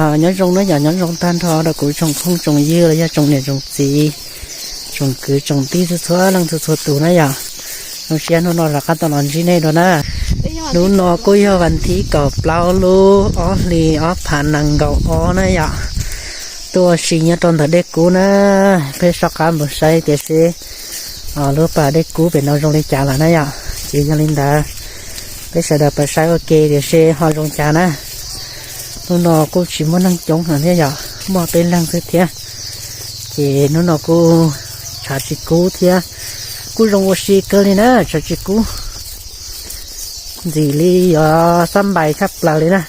Nyob zoo na yom, nyob zoo tag nrho rau kuv tsoom phooj tsoom ywg los yog tsoom niam tsoom txiv, tsoom kwv tsoom tij txhua txhua leej txhua txhua tus na yom. Zoo siab hnub no rov qab tau los ntsib nej dua na. Hnub no kuj yog vas thib kaum plaub lub ob hlis ob phav nees nkaum ob na yom. Tuaj ua si nyob rau ntawm dej kub na, peb soj qab mus saib tias seb lub pas dej kub pem no zoo li cas lawm na yom. Ces yog li ntawd, peb sawv daws pab saib ua ke tias seb ho zoo cas na. Hnub no kuj tsis muaj neeg coob heev thiab yom, muaj peb leeg xwb thiab. Ces hnub no kuj tshav tsis kub thiab, kuj zoo ua si kawg li na, tshav tsis kub, ntxim li yuav xab npais tshaj plaws li na.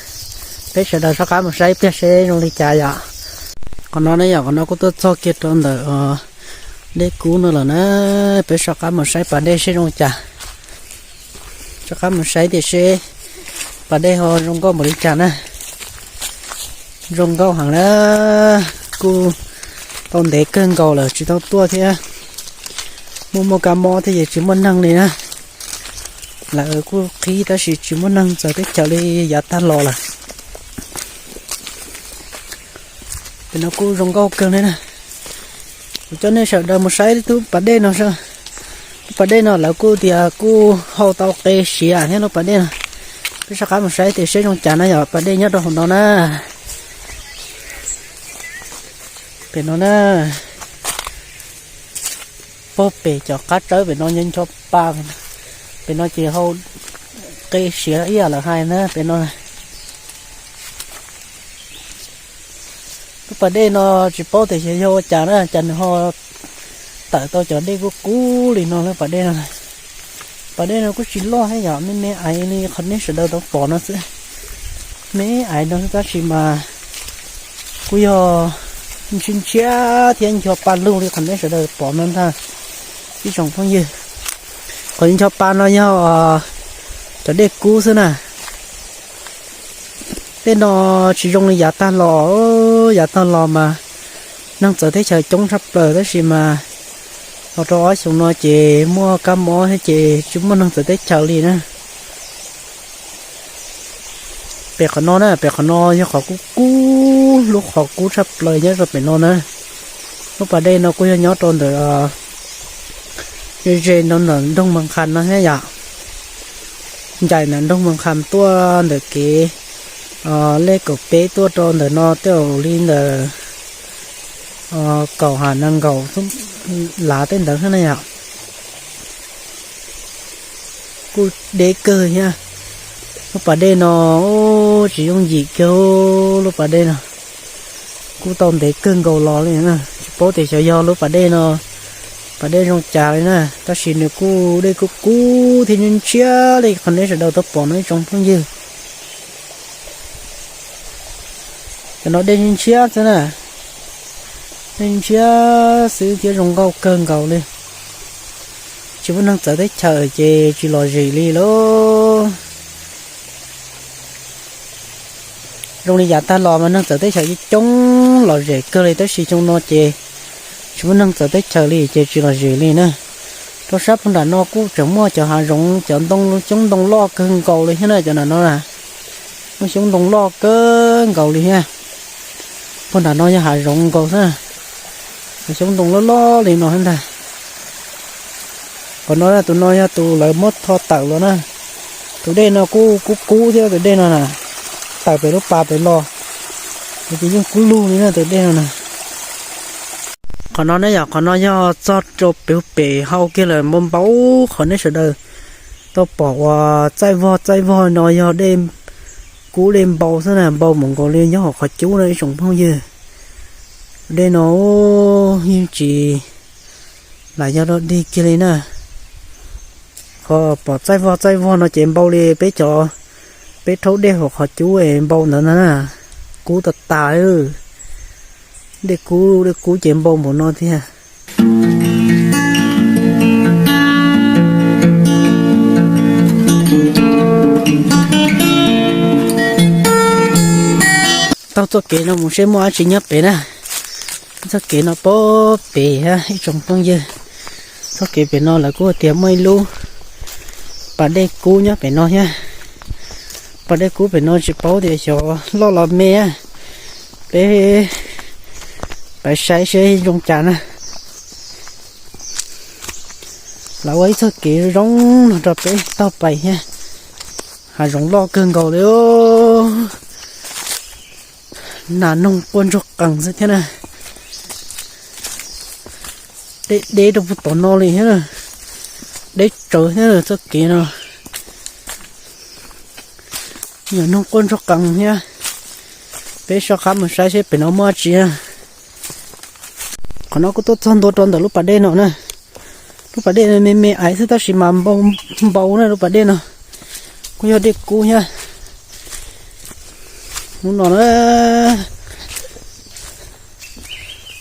Peb sawv daws soj qab mus saib pliag seb zoo li cas yom. Qhov no ne yom, qhov no kuj tuaj txog kiag rau ntawm dej kub no lawm na. Peb soj qab mus saib pas dej seb zoo cas. Soj qab mus saib tias seb pas dej ho zoo nkauj npaum li cas na. Zoo nkauj heev na, kuj tau ntev kawg nkaus lawm tsis tau tuaj thiab. Muaj muaj kab mob thiab ces tsis muaj neeg li na. Lawv kuj qhib tab sis tsis muaj neeg txawv teb chaws li yav tag los lawm. Pem no kuj zoo nkauj kawg li na. Kuv coj nej sawv daws mus saib lub pas dej no. Lub pas dej no lawv kuj tias kuj hau tau qe siav thiab lub pas dej no. Peb soj qab mus saib tias seb zoo cas na yom, pas dej nyob rau hauv no na. Pem no na, pog pem cov qab tsawb pem no ncho pa, pem no ces hau qe siav ib yam lawv hais na pem no. Lub pas dej no tsis paub tias xyov yog ua cas na, cas nws ho tawm tau cov dej kub kub li no lub pas dej no. Pas dej no kuj tsis loj thiab yom, me me aiv li qhov nej sawv daws tau pom no xwb. Me aiv no xwb tab sis mas kuj yog ntshiab ntshiab thiab ncho pa lug li qhov nej sawv daws pom no ntag ib tsoom phooj ywg. Qhov ncho pa no yog cov dej kub xwb na. Tej no tsis zoo li yav tag los, yav tag los mas neeg txawv teb chaws coob tshaj plaws tab sis mas los rau ob xyoos no ces muaj kab mob thiab ces tsis muaj neeg txawv teb chaws li na. Pem qhov no na, pem qhov no yog qhov kub kub, lub qhov kub tshaj plaws nyob rau pem no na. Lub pas dej no kuj yog nyob rau ntawm ze ze rau ntawm nroog Mas Qhas no thiab yom. Ncaim ntawm nroog Mas Qhas tuaj ntawm kev lej kaum peb tuaj rau ntawm no tej zaum li ntawm kaum ha nees nkaum lav tej ntawd thiab na yom. Kuj deb kawg thiab. Lub pas dej no tsis yooj yim kiag, lub pas dej no kuj tau ntev kawg nkaus los li na. Tsis paub tias xyov yog lub pas dej no pas dej zoo cas li na, tab sis nws kuj dej kuj kub thiab ntshiab ntshiab li qhov nej sawv daws tau pom no ib tsoom phooj ywg. Cov no dej ntshiab xwb na, dej ntshiab xwb thiab zoo nkauj kawg nkaus li. Tsis muaj neeg txawv teb chaws ces tsis lom zem li lauj. Zoo li yav tag los mas neeg txawv teb chaws coob lom zem kawg li tab sis xyoo no ces tsis muaj neeg txawv teb chaws li ces tsis lom zem li na. Rau sab puag nram no kuj tseem muaj cov hav zoov, cov ntoo, xyoob ntoo loj kawg nkaus li thiab na cov nram no na. Muaj xyoob ntoo loj kawg nkaus li thiab. Puag nram no yog hav zoov nkaus xwb, hav xyoob ntoo loj loj li no thiab ntag. Qhov no tus no yog tus lawv muab tho tawm los na. Tus dej no kuj kub kub thiab tus dej no na, tawm pem lub pas pem los, ces yeej kub lug li na tus dej no na. Qhov no ne yom, qhov no yog txog rau pem pem hau kiag lawm npau npau, qhov nej sawv daws tau pom uas txaij vog txaij vog no yog dej kub dej npau xwb na, npau mus nkaus li nyob hauv qhov cub na ib tsoom phooj ywg. Dej no yeej tsis lam yog dog dig kiag li na. Qhov pom txaij vog txaij vog no ces npau li peb cov, peb rhaub dej hauv qhov cub es npau ntawd ntag na. Kub tas tas, dej kub dej kub ces npau npaum no tiag. Taug txoj kev no mus seb muaj dab tsi nyob pem na. Txoj kev no pem pem ib tsoom phooj ywg. Txoj kev pem no lawv kuj tias muaj ib lub pas dej kub nyob pem no thiab. Pas dej kub pem no tsis paub tias xyov loj los me, Peb pais saib seb zoo cas na. Lawv ua ib txoj kev zoo no rau peb taug pais thiab. Hav zoov loj kawg nkaus li. Nas noog quaj ntsuag qees xwb thiab na. Deb deb rau puag tom no li thiab na. Deb tsawv thiab txoj kev no. Nas noog quaj ntsuag qees thiab. Peb soj qab mus saib seb pem no muaj dab tsi. Qhov no kuj tuaj txog ntua rau ntawm lub pas dej no na. Lub pas dej no me me aiv xwb tab sis mas npau npau na lub pas dej no. Kuj yog dej kub thiab. Hnub no na,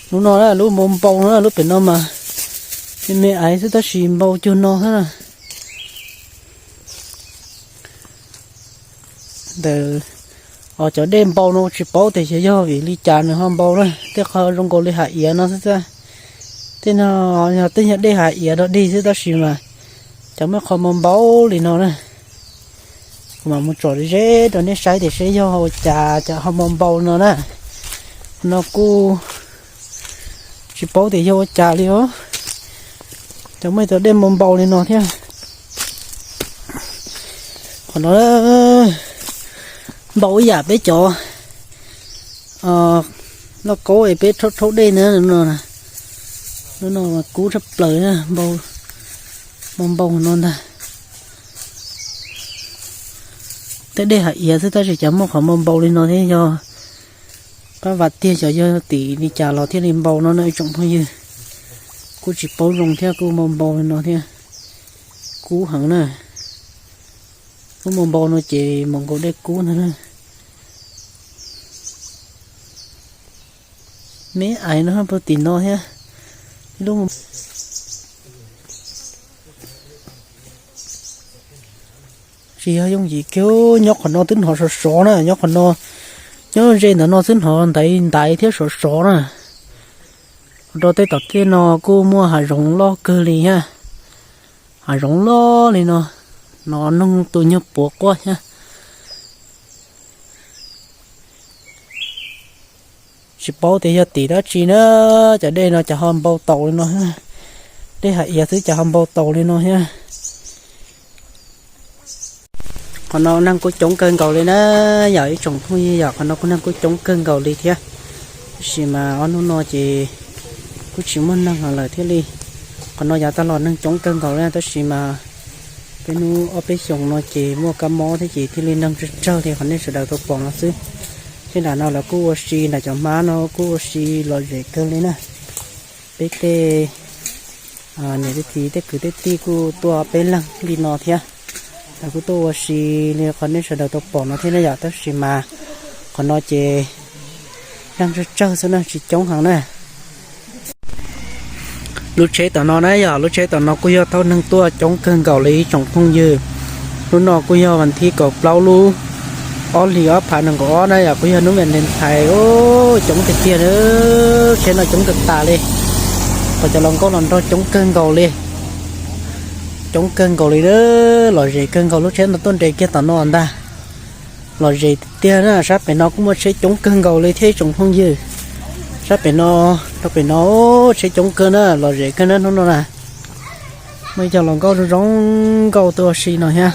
hnub no na lub npau npau no lub pem no mas me me aiv xwb tab sis npau cuag no xwb na. Ntawm os cov dej npau no tsis paub tias xyov yog vim li cas nws ho npau na. Tej qho zoo nkaus li hav iav no xwb xwb. Tej no yog tej nyuag dej hav iav dog dig xwb tab sis mas cov muaj qhov npau npau li no na. Kuv mam mus tsom ze ze rau nej saib tias seb yog ua cas cov ho npau npau li no na. No kuj tsis paub tias yog ua cas li os. Cov muaj cov dej npau npau li no thiab. Qhov no npau ib yam peb cov lauj kaub es peb rhaub rhaub dej na. Lub no mas kub tshaj plaws na, npau npau no ntag. Tej dej hav iav xwb tab sis cas muaj qhov npau npau li no thiab, yog qab vam tiag xyov yog tim li cas los thiaj li npau no na ib tsoom phooj ywg. Kuj tsis paub zoo thiab kuj npau npau li no thiab. Kub heev na. Lub npau npau no ces npau nkaus dej kub ntag na. Me aiv no puag tim no thiab. Ib lub tsis yog yooj yim kiag, nyob qhov no twb hnov sov sov na, nyob qhov no, nyob ze ntawm no twb hnov ntaiv ntaiv thiab sov sov na. Rau tej tom tej no kuj muaj hav zoov loj kawg li thiab. Hav zoov loj li no, no noog tus nyuag puav quaj thiab. Tsis paub tias yog tim dab tsi na, cov dej no cas ho npau taus li no thiab. Dej hav iav xwb cas ho npau taus li no thiab. Qhov no neeg kuj coob kawg nkaus li na, yog ib tsoom phooj ywg, yog qhov no kuj neeg kuj coob kawg nkaus li thiab. Tab sis mas ob hnub no ces kuj tsis muaj neeg lawm thiaj li, qhov no yav tag los neeg coob kawg nkaus li tab sis mas peb hnub ob peb xyoos no ces muaj kab mob thiab ces thiaj li neeg tsawg tsawg li qhov nej sawv daws tau pom no xwb. Thiab nram no lawv kuj ua si, nram cov hmab no kuj ua si lom zem kawg li na. Peb tej niam tej txiv tej kwv tej tij kuj tuaj peb leeg li no thiab. Lawv kuj tuaj ua si li qhov nej sawv daws tau pom no thiab na yom, tab sis mas qhov no ces neeg tsawg tsawg xwb na, tsis coob heev na. Lub tsheb tom no na yom, lub tsheb tom no kuj yog thauj neeg tuaj coob kawg nkaus li ib tsoom phooj ywg. Hnub no kuj yog vas thib kaum plaub lub ob hlis ob phav nees nkaum ob na yom, kuj yog hnub Valentine, coob tiag tiag, tsheb no coob tag tas li. Qhov cov hluas nkauj hluas nraug coob kawg nkaus li, coob kawg nkaus li, lom zem kawg nkaus. Lub tsheb no tuaj nres kiag tom no ntag. Lom zem tiag na, sab pem no kuj muaj tsheb coob kawg nkaus li thiab ib tsoom phooj ywg. Sab pem no, rau pem no tsheb coob kawg na, lom zem kawg na hnub no na. Muaj ib co hluas nkauj zoo zoo nkauj tuaj ua si no thiab,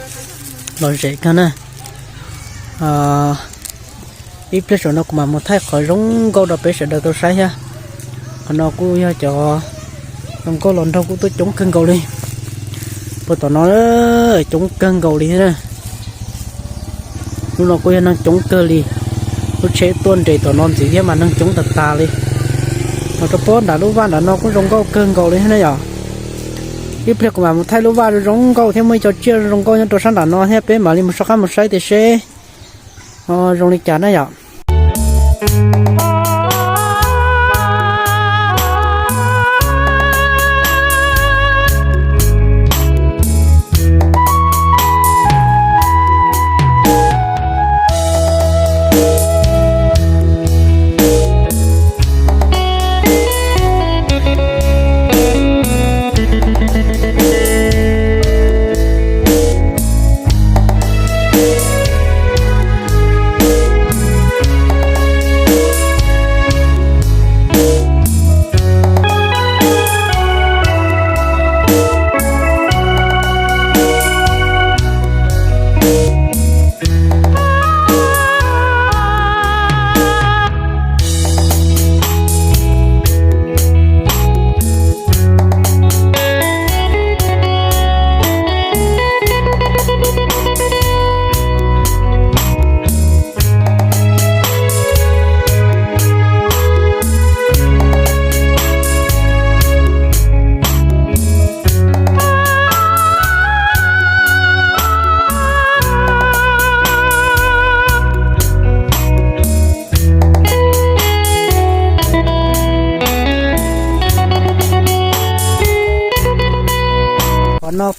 lom zem kawg na. Ib pliag saum no kuv mam mus thaij qhov zoo nkauj rau peb sawv daws tau saib thiab. Qhov no kuj yog cov hluas nkauj hluas nraug kuj tuaj coob kawg nkaus li. Puag tom no coob kawg nkaus li thiab na. Hnub no kuj yog neeg coob kawg li. Lub tsheb tuaj nres tom no ntxiv thiab mas neeg coob tag tas li. Los rau pob nram lub vaj nram no kuj zoo nkauj kawg nkaus li thiab na yom. Ib pliag kuv mam mus thaij lub vaj zoo zoo nkauj thiab muaj ib co tsiaj zoo zoo nkauj nyob rau sab nram no thiab peb mam li mus soj qab mus saib tias seb zoo li cas na yom.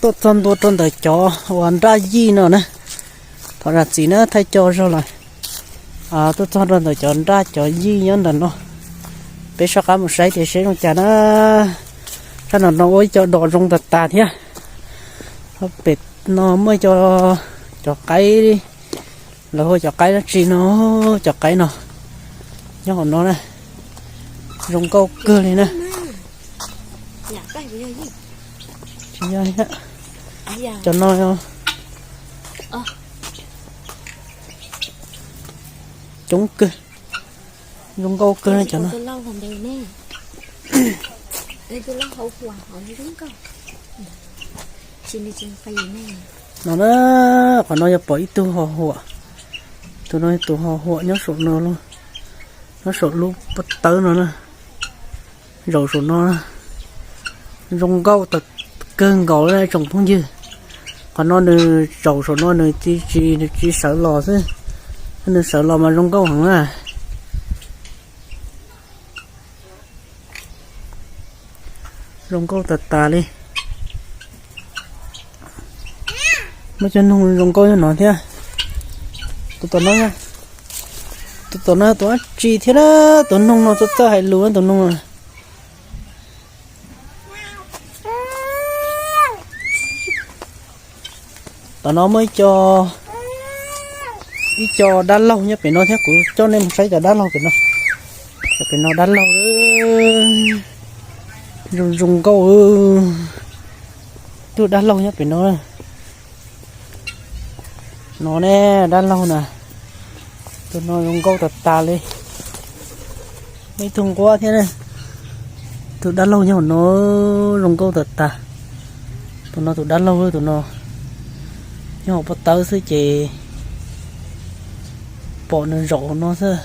Tuaj txog ntua rau ntawm cov uas nraj yij no na. Thov zam txim na, thaij co zog lawm. Tuaj txog rau ntawm cov nraj cov yij nyob ntawm no. Peb soj qab mus saib tias seb zoo cas na. Sab no no ua ib co dos zoo tas tas thiab. Pem no muaj ib co, cov qaib, lawv hu cov qaib dab tsi no, cov qaib no nyob hauv no na, zoo nkauj kawg li na. Cov no coob kawg, zoo nkauj kawg cov no. No na, qhov no yog pom ib tug ho huam, tus no yog tus ho huam nyob saum no, nyob saum lub pob tawb no na, zaum saum no, zoo nkauj tas kawg nkaus li tsoom phooj ywg. Qhov no nws zaum saum no nws tsis, nws tsis sawv los xwb, nws sawv los mas zoo nkauj heev na. Zoo nkauj tas tas li. Muaj cov noog zoo nkauj nyob no thiab. Tus tom no, tus tom no tus dab tsi thiab na, tus noog no txawj txawj hais lus na tus noog. Tom no muaj ib co, ib co dab laug nyob pem no thiab, kuv coj nej mus saib cov dab laug pem no. Cov pem no dab laug, zoo zoo nkauj. Tus dab laug nyob pem no. No ne, dab laug na. Tus no zoo nkauj tas tas li. Muaj ib tug nquab thiab ne. Tus dab laug nyob hauv no zoo nkauj tas tas. Tus no tus dab laug, tus no nyob hauv pob tawb xwb ces pom nws zaum hauv no xwb.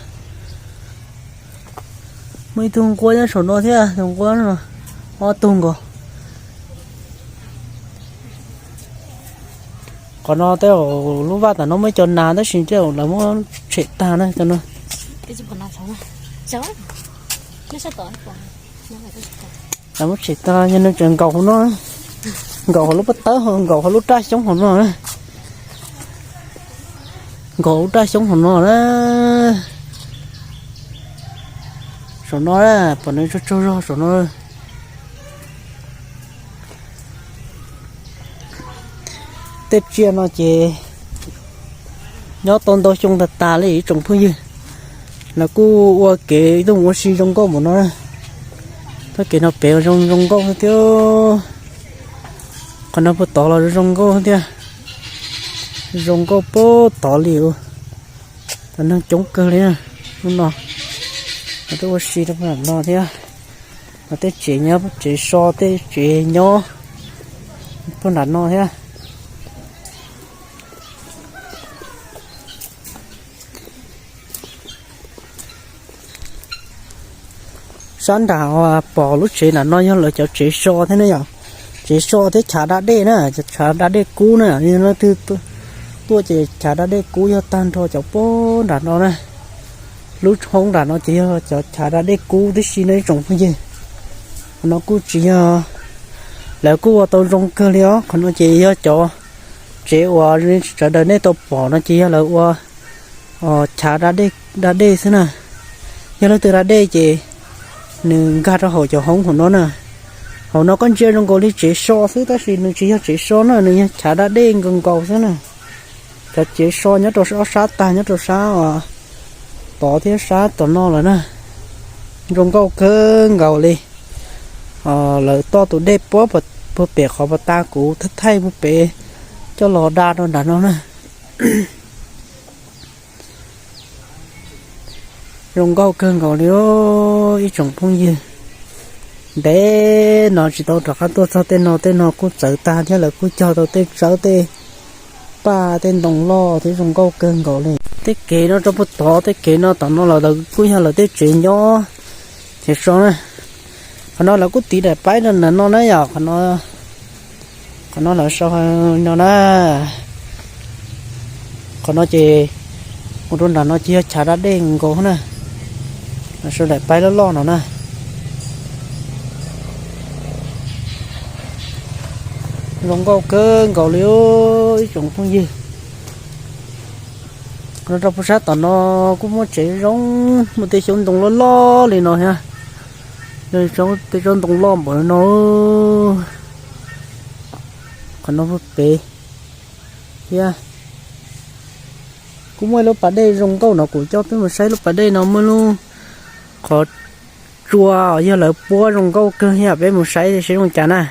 Muaj ib tug nquab nyob saum no thiab, tus nquab no ob tug nkaus. Qhov no tej zaum lub vaj tom no muaj ib co nas tab sis tej zaum lawv muab tshem tag na cov no. Lawv muab tshem tag, yog nws tseem nkaum hauv no, nkaum hauv lub pob tawb, nkaum hauv lub raj xyoob hauv no na. Nkaum lub raj xyoob hauv no na. Saum no na, pom nws tsaug tsaug zog saum no. Tej tsiaj no ces nyob tau ntau xyoo tas tas li ib tsoom phooj ywg. Lawv kuj ua kev ib tug ua si zoo nkauj npaum no na. Txoj kev no pem zoo zoo nkauj thiab. Qhov no puag tod los zoo nkauj thiab. Zoo nkauj puag tod li. Cov neeg coob kawg li na. Hnub no lawv tuaj ua si rau puag nram no thiab. Lawv tej tsev nyob, tsev so, tej tsev nyob puag nram no thiab. Sab nram pom lub tsev nram no yog lawv cov tsev so thiab ne yom. Tsev so thiab chav da dej na, chav da dej kub na, yog leej twg tuaj ces chav da dej kub yog tag nrho cov puag nram no na. Lub hoob nram no ces yog cov chav da dej kub tib si no ib tsoom phooj ywg. Qhov no kuj tsis yog, lawv kuj ua tau zoo kawg li os. Qhov no ces yog cov tsev uas sawv daws nej tau pom no ces yog lawv ua chav da dej xwb na. Yog leej twg da dej ces nws nkag rau hauv cov hoob hauv no na. Hauv no koj ntsia zoo nkaus li tsev so xwb tab sis nws tsis yog tsev so na, nws yog chav da dej nkaus nkaus xwb na. Cov tsev so nyob rau ob sab tag, nyob rau sab tod thiab sab tom no lawm na. Zoo nkauj kawg nkaus li. Lawv toj tus dej puag pem qhov pas tas kuv thaij thaij puag pem coj los da rau nram no na. Zoo nkauj kawg nkaus li ib tsoom phooj ywg. Ntev no tsis tau rov qab tuaj txog tej no, tej no kuj txawv tag thiab, lawv kuj cog tau tej tsawb tej paj tej ntoo loj thiab, zoo nkauj kawg nkaus li. Tej kev no rau puag tod, tej kev no tom no los kuj yog lawv tej tsev nyob tsev so na. Qhov no lawv kuj tiv daim paib no na yom, qhov no lawv sau no na. Qhov no ces mus rau nram no ces yog chav da dej nkaus na. Lawv sau daim paib loj loj no na. Zoo nkauj kawg nkaus li ib tsoom phooj ywg. Qhov no rau puag sab tom no kuj muaj tsev zoo, muaj tej xyoob ntoo loj loj li no thiab. Tej tsob ntoo loj npaum no. Qhov no puag pem thiab. Kuj muaj ib lub pas dej zoo nkauj no, kuv coj peb mus saib lub pas dej no muaj lub qhov tsua yog lawv puab zoo nkauj kawg thiab, peb mus saib seb zoo cas na.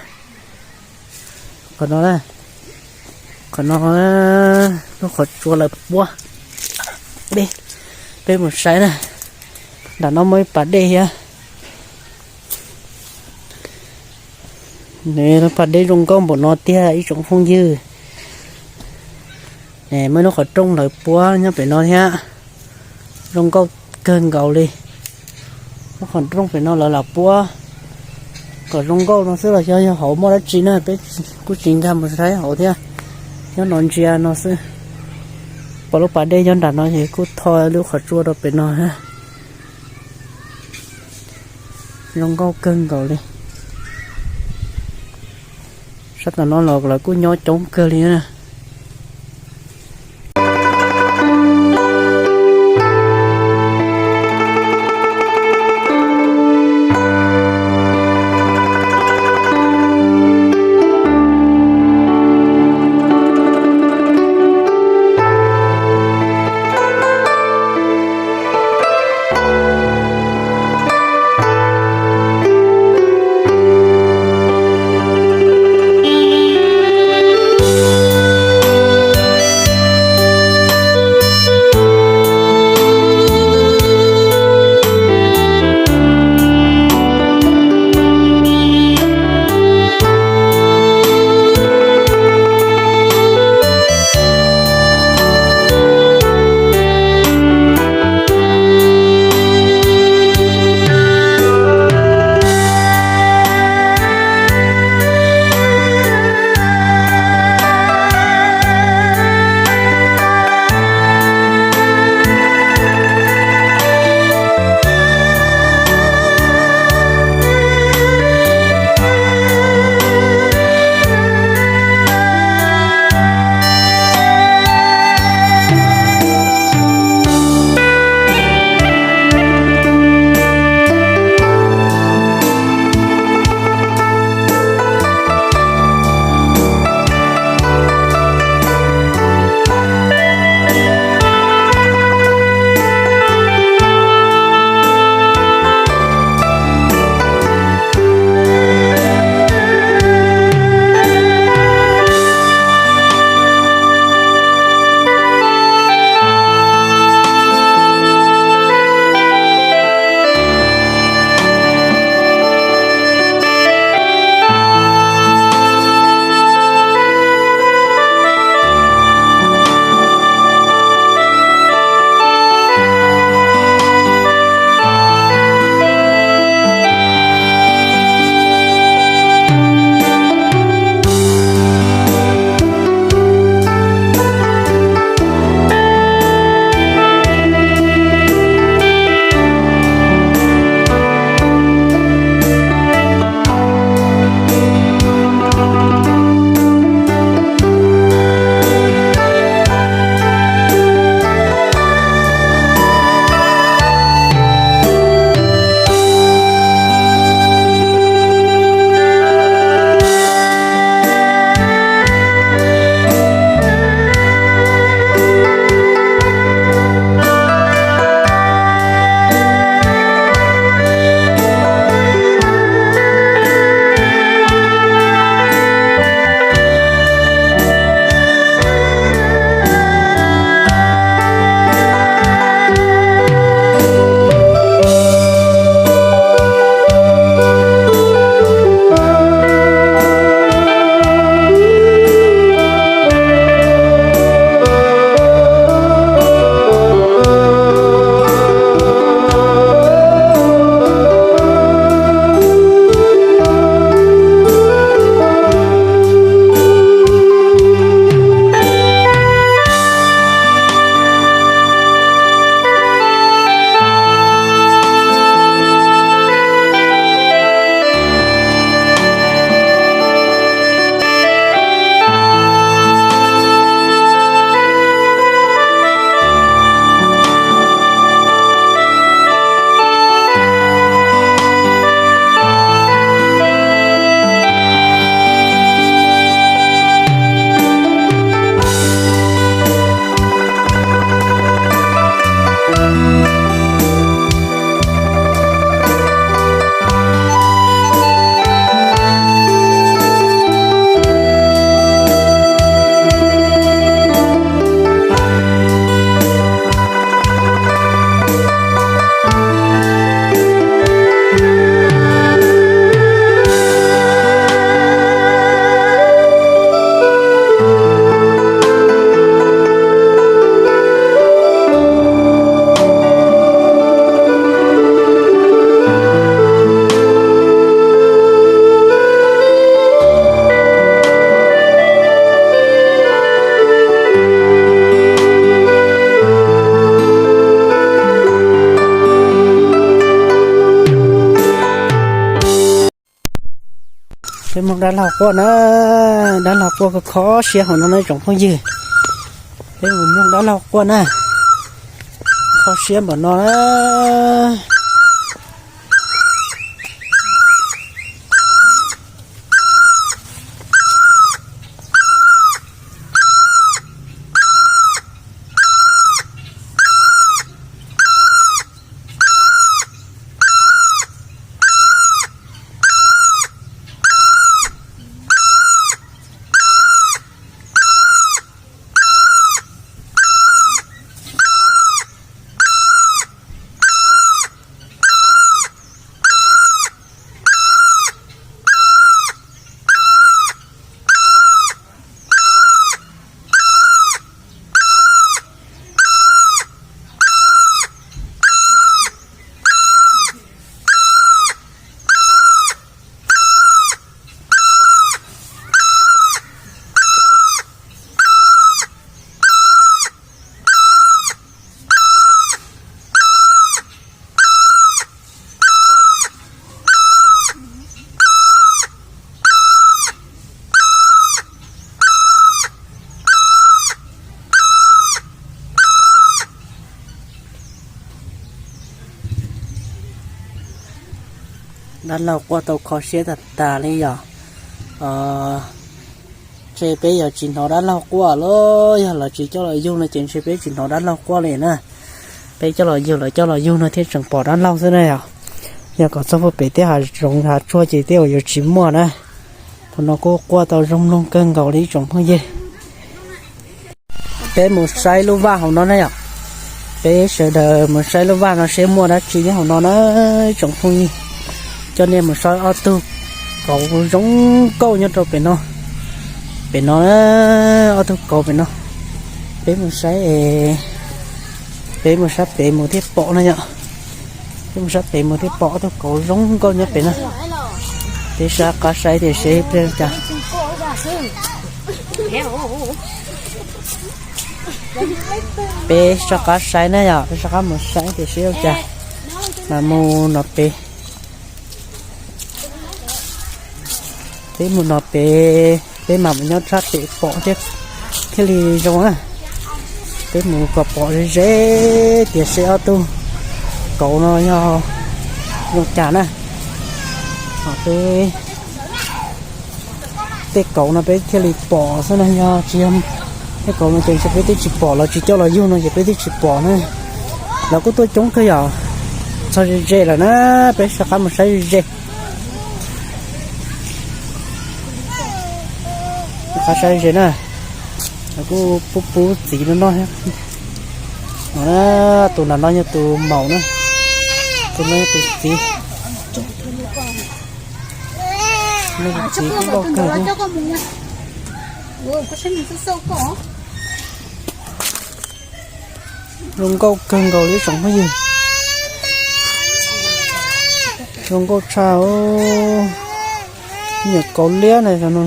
Qhov no, qhov no lub qhov tsua lawv puab. Peb mus saib na. Nram no muaj ib pas dej thiab. Lub pas dej zoo nkauj npaum no tiag ib tsoom phooj ywg. Muaj ib lub qhov rooj lawv puab nyob pem no thiab. Zoo nkauj kawg nkaus li. Lub qhov rooj pem no lawv lam puab kom zoo nkauj no xwb los xyov yog hauv muaj dab tsi na, peb kuj tsis nkag mus saib hauv thiab. Nyob no ntsia no xwb. Pom lub pas dej nyob nram no ces kuj tho lub qhov tsua rau pem no thiab. Zoo nkauj kawg nkaus li. Sab tom no los lawv kuj nyob coob kawg li na. Peb mloog dab laug quaj na, dab laug quaj kho siab hauv no na tsoom phooj ywg. Peb mus mloog dab laug quaj na, kho siab npaum no na. Dab laug quaj tau kho siab tag tag li yom. Ntshe peb yog tsis hnov dab laug quaj los yog lawv tsis coj los yug no ces ntshe peb tsis hnov dab laug quaj li na. Peb coj los yug, lawv coj los yug no thiaj tseem pom dab laug xwb na yom. Yog kom txog puag pem tej hav zoov hav tsuag ces tej uas yuav tsis muaj na. Thaum no kuj quaj tau zoo mloog kawg nkaus li ib tsoom phooj ywg. Peb mus saib lub vaj hauv no na yom. Peb sawv daws mus saib lub vaj no seb muaj dab tsi nyob hauv no na tsoom phooj ywg. Coj nej mus saib ob tug kauv zoo nkauj nyob rau pem no. Pem no na, ob tug kauv pem no. Peb mus saib, peb mus sab pem mus thiaj pom na yom. Peb mus sab pem mus thiaj pom ob tug kauv zoo nkauj nyob pem na. Peb sab qab saib tias seb pliag cas. Peb sab qab saib na yom, peb sab qab mus saib tias seb ua cas. Mas mus no pem, peb mus no pem, peb mam mus nyob sab pem pom thiab thiaj li zoo na. Peb mus kom pom ze ze tias seb ob tug kauv no yog zoo cas na. Peb tej kauv no peb thiaj li pom xwb na, yog tsis yog tej kauv no ces ntshe peb twb tsis pom, lawv tsis coj los yug no ces peb twb tsis pom na. Lawv kuj tuaj coob kawg yom, txog ze ze lawm na, peb sab qab mus saib ze ze. Qab saib ze na, lawv kuj pub pub txiv no noj thiab. No na, tus nram no yog tus maum na, tus no yog tus txiv. Tus txiv kuj nkauj kawg thiab. Zoo nkauj kawg nkaus li tsoom phooj ywg. Zoo nkauj tshaj, nyuam kauv liab na no.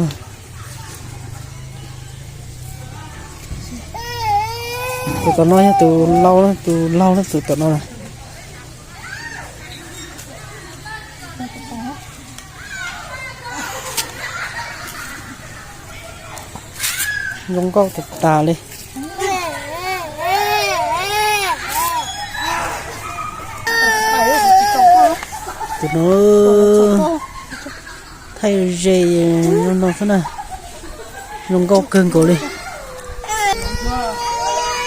Tus tom no yog tus lau, tus lau na, tus tom no na. Zoo nkauj tas tas li. Tus no thaij ze no xwb na. Zoo nkauj kawg nkaus li.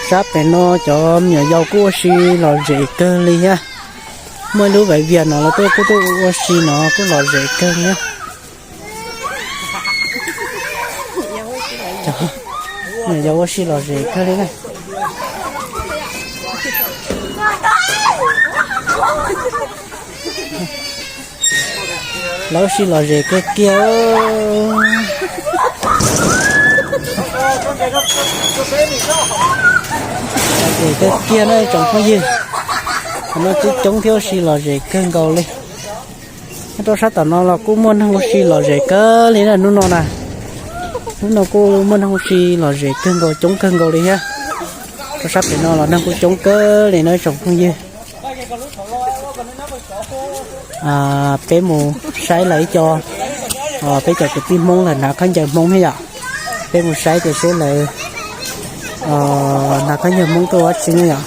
Sab pem no cov me nyuam yaus kuj ua si lom zem kawg li thiab. Muaj ib lub vaiv vias no los tuaj kuj tuaj ua si no kuj lom zem kawg li. Cov me nyuam yaus ua si lom zem kawg li na. Lawv ua si lom zem kawg kiag. Lom zem kawg kiag na tsoom phooj ywg. Qhov no coob coob thiab ua si lom zem kawg nkaus li. Nyob rau sab tom no los kuj muaj neeg ua si lom zem kawg li na hnub no na. Hnub no kuj muaj neeg ua si lom zem kawg nkaus, coob kawg nkaus li thiab. Rau sab pem no los neeg kuj coob kawg li na tsoom phooj ywg. Peb mus saib lawv ib co Peb cov kwv tij Hmoob lawv hnav khaub ncaws Hmoob thiab yom. Peb mus saib tias seb lawv hnav khaub ncaws Hmoob tuaj ua dab tsi ne yom.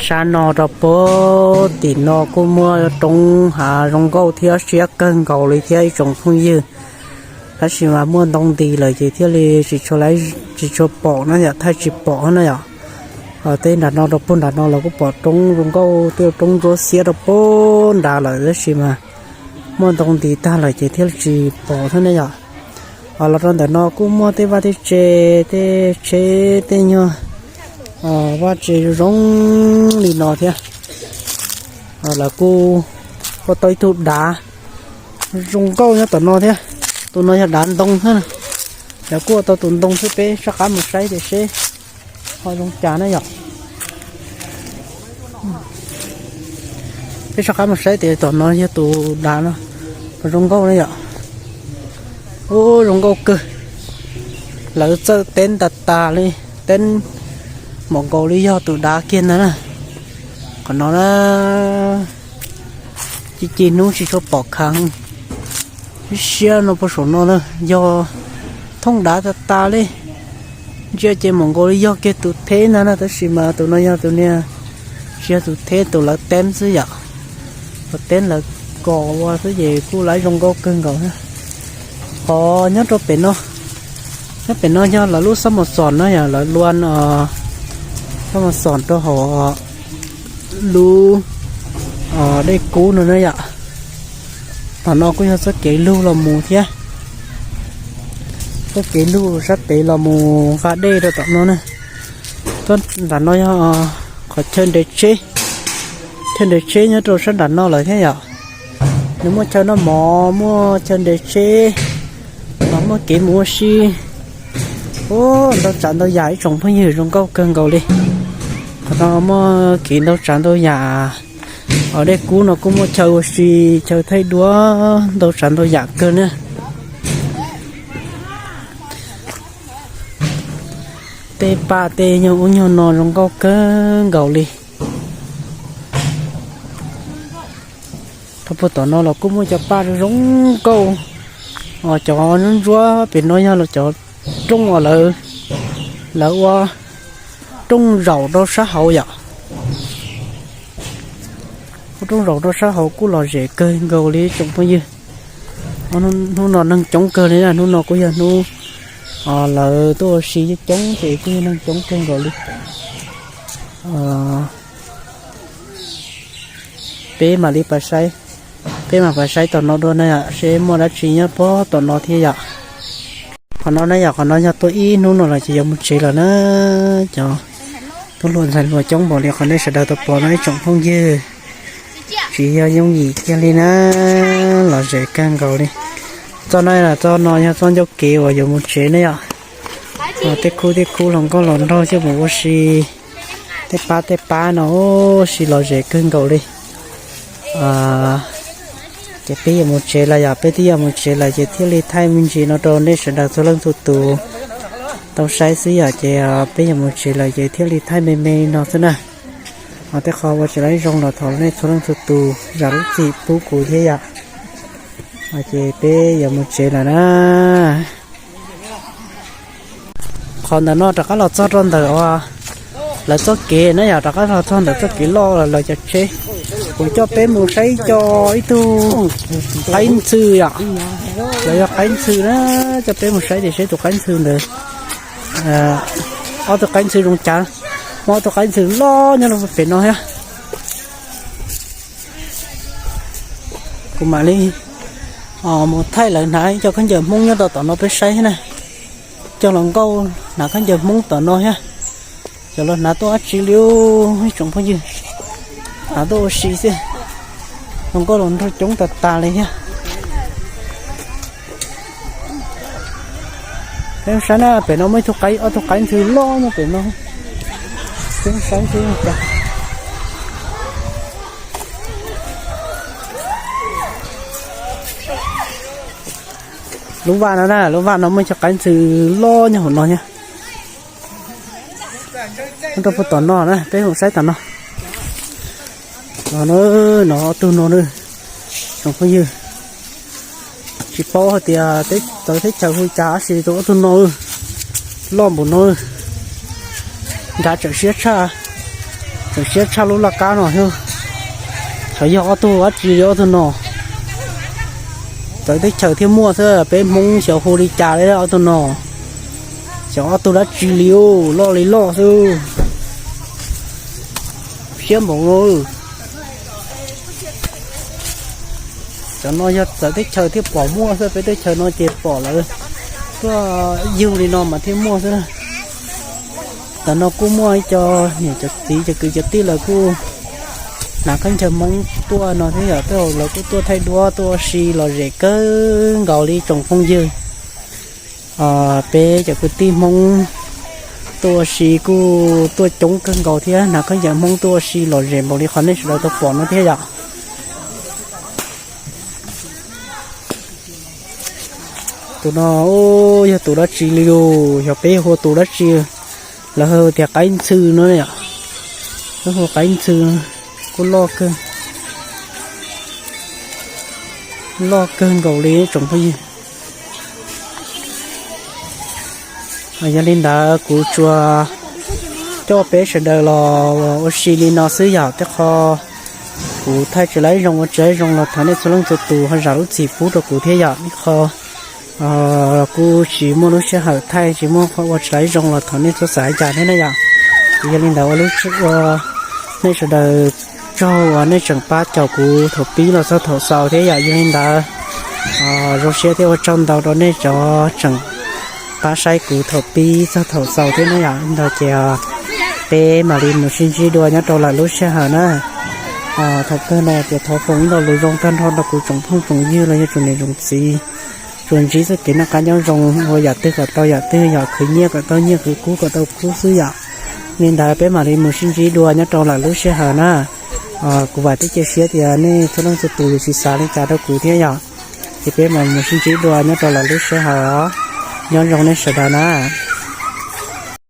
Sab no rau puag tim no kuj muaj roob hav zoo nkauj thiab siab kawg nkaus li thiab ib tsoom phooj ywg. Tab sis mas muaj ntoo nti lawm ces thiaj li tsis tshua, tsis tshua pom na yom, thaij tsis pom na yom. Tej nram no rau puag nram no los kuj pom roob zoo nkauj, tej roob ntsuab xiab rau puag nrad lawm tab sis mas muaj ntoo nti tag lawm ces thiaj li tsis pom thiab ne yom. Los rau ntawm no kuj muaj tej vaj tej tse, tej tsheb tej nyuag vaj tse zoo zoo li no thiab. Lawv kuj ua tau ib tug dav zoo nkauj nyob tom no thiab. Tus no yog dav ntoo thiab. Lawv kuj ua tau tus ntoo thiab, peb soj qab mus saib tias seb ho zoo cas na yom. Peb soj qab mus saib tias tom no yog tus dav no puas zoo nkauj na yom. Ub, zoo nkauj kawg. Lawv txawj teeb tas tas li, teeb npaum nkaus li yog tus dav kiag ntag na. Qhov no na, ci ci hnub tsis tshua pom khav. Ib siab no puag saum no na yog thooj dav tas tas li. Ntsia ces npaum nkaus li yog kiag tus theb ntag na, tab sis mas tus no yog tus niag, tsis yog tus theb, tus lawv teeb xwb yom. Lawv teeb lawv kos ua xwb ces kuj lawv zoo nkauj kawg nkaus. Qhov nyob rau pem no, nyob pem no yog lawv lub xab mos xom na yom, lawv lua xab mos xom rau hauv lub dej kub no na yom. Tom no kuj yog txoj kev lug los mus thiab, txoj kev lug sab pem los mus nqa dej rau tom no na. Nram no yog qhov chaw nres tsheb, chaw nres tsheb nyob rau sab nram no lawm thiab yom. Nws muaj chaw noj mov, muaj chaw nres tsheb, muaj kev mus ua si. Ub, ntau tsav ntau yam ib tsoom phooj ywg, zoo nkauj kawg nkaus li. Qhov no muaj kev ntau tsav ntau yam. Dej kub no kuj muaj chaw ua si, chaw thaij duab, ntau tsav ntau yam kawg na. Tej paj tej nyuag ub nyuag no zoo nkauj kawg nkaus li. Thaum puag tom no los kuj muaj cov paj zoo zoo nkauj. Cov ntsuab ntsuab pem no yog los cov rooj uas lawv, lawv ua rooj zaum rau sab hauv yom. Ua rooj zaum rau sab hauv kuj lom zem kawg nkaus li tsoom phooj ywg. Hnub no neeg coob kawg li na, hnub no kuj yog hnub lawv tuaj ua si coob ces kuj yog neeg coob kawg nkaus li. Peb mam li pais saib, peb mam pais saib tom no dua na yom, seb muaj dab tsi nyob puag tom no thiab yom. Qhov no na yom, qhov no yog tuaj ib hnub no los ces yuav mus tsev lawm na. Cov tub hluas ntxhais hluas coob npaum li qhov nej sawv daws tau pom no ib tsoom phooj ywg, tsis yog yooj yim kiag li na, lom zem kawg nkaus li. Txoj no, txoj no yog txoj ncauj kev uas yuav mus tsev ne yom. Tej khub tej khub hluas nkauj hluas nraug coj mus ua si, tej pab tej pab no ua si lom zem kawg nkaus li. Ces peb yuav mus tsev lawm yom, peb twb yuav mus tsev lawm ces thiaj li thaij me ntsis no rau nej sawv daws txhua leej txhua tus tau saib xwb yom. Ces peb yuav mus tsev lawm ces thiaj li thaij me me no xwb na. Ho tej qhov ua tsis tau zoo los thov nej txhua leej txhua tus zam lub txim pub kuv thiab yom. Ces peb yuav mus tsev lawm na. Qhov ntawm no rov qab los txog rau ntawm uas lawv txoj kev na yom, rov qab los txog ntawm txoj kev loj lawv cov tsheb. Kuv coj peb mus saib co ib tug qaib ntxhw yom. Lawv yog qaib ntxhw na, coj peb mus saib tias seb tus qaib ntxhw ntawd, ob tug qaib ntxhw zoo cas. Muaj ob tug qaib ntxhw loj nyob rau pem no thiab. Kuv mam li mus thaij lawv hnav cov khaub ncaws Hmoob nyob rau tom no peb saib thiab na. Cov hluas nkauj hnav khaub ncaws Hmoob tom no thiab. Cov los hnav tuaj dab tsi li ib tsoom phooj ywg, hnav tuaj ua si xwb. Hluas nkauj hluas nraug coob tas tas li thiab. Peb saib na, pem no muaj ib tug qaib, ob tug qaib ntxhw loj nyob pem no. Peb saib seb cas. Lub vaj no na, lub vaj no muaj cov qaib ntxhw loj nyob hauv no thiab. Rau puag tom no na, peb mus saib tom no. No, no ob tug no na, tsoom phooj ywg. Tsis paub hais tias txawv teb chaws hu cas tab sis rau ob tug no loj npaum no. Nrad tseem siab tshaj, tseem siab tshaj lub laj kab no thiab. Xyov yog ob tug dab tsi li ob tug no. Txawv teb chaws thiaj muaj xwb, peb Hmoob xyov hu li cas li ob tug no. Xyov ob tug dab tsi li, loj li loj xwb. Siab npaum no. Cov no yog txawv teb chaws thiaj pom muaj xwb, peb teb chaws no ces pom lawv tuaj yug li no mas thiaj muaj xwb na. Tam no kuj muaj ib co niam cov txiv cov kwv cov tij lawv kuj hnav khaub ncaws Hmoob tuaj no thiab yom, tej zaum lawv kuj tuaj thaij duab tuaj ua si lom zem kawg nkaus li tsoom phooj ywg. Peb cov kwv tij Hmoob tuaj ua si kuj tuaj coob kawg nkaus thiab, hnav khaub ncaws Hmoob tuaj ua si lom zem npaum li qhov nej sawv daws tau pom no thiab yom. Tus no yog tus dab tsi li, yog peb hu ua tus dab tsi, lawv hu tias qaib ntxhw no yom. Lawv hu qaib ntxhw, kuj loj kawg, loj kawg nkaus li tsoom phooj ywg. Yog li ntawd kuv tsuas coj peb sawv daws los ua si li no xwb yom, tej qho kuv thaij tsis laib zoo ua tsis laib zoo los thov nej txhua leej txhua tus ho zam lub txim pub rau kuv thiab yom. Ib qho kuj tsis muaj lub sij hawm thaij tsis muaj qhov ua tsis laib zoo los thov nej txhob xav cas thiab na yom. Ces yog li ntawd ua lub ua nej sawv daws tsaug uas nej tseem pab caum kuv thaum pib los txog thaum xaus thiab yom. Yog li ntawd zoo siab thiab ua tsaug ntau rau nej cov tseem pab saib kuv thaum pib txog thaum xaus thiab na yom. Li ntawd ces peb mam li mus sib ntsib dua nyob rau lwm lub sij hawm na. Thaum kawg no ces thov foom ib lo lus zoo tag nrho rau kuv tsoom phooj tsoom ywg los yog tsoom niam tsoom txiv, tsuas ntsib txoj kev noj qab nyob zoo, ua yam twg kom tau yam twg, yog khwv nyiaj kom tau nyiaj, khwv kub kom tau kub xwb yom. Li ntawd peb mam li mus sib ntsib dua nyob rau lwm lub sij hawm na. Kuv vam thiab cia siab tias nej txhua leej txhua tus yuav tsis xav li cas rau kuv thiab yom. Ces peb mam mus sib ntsib dua nyob rau lwm lub sij hawm os. Nyob zoo nej sawv daws na.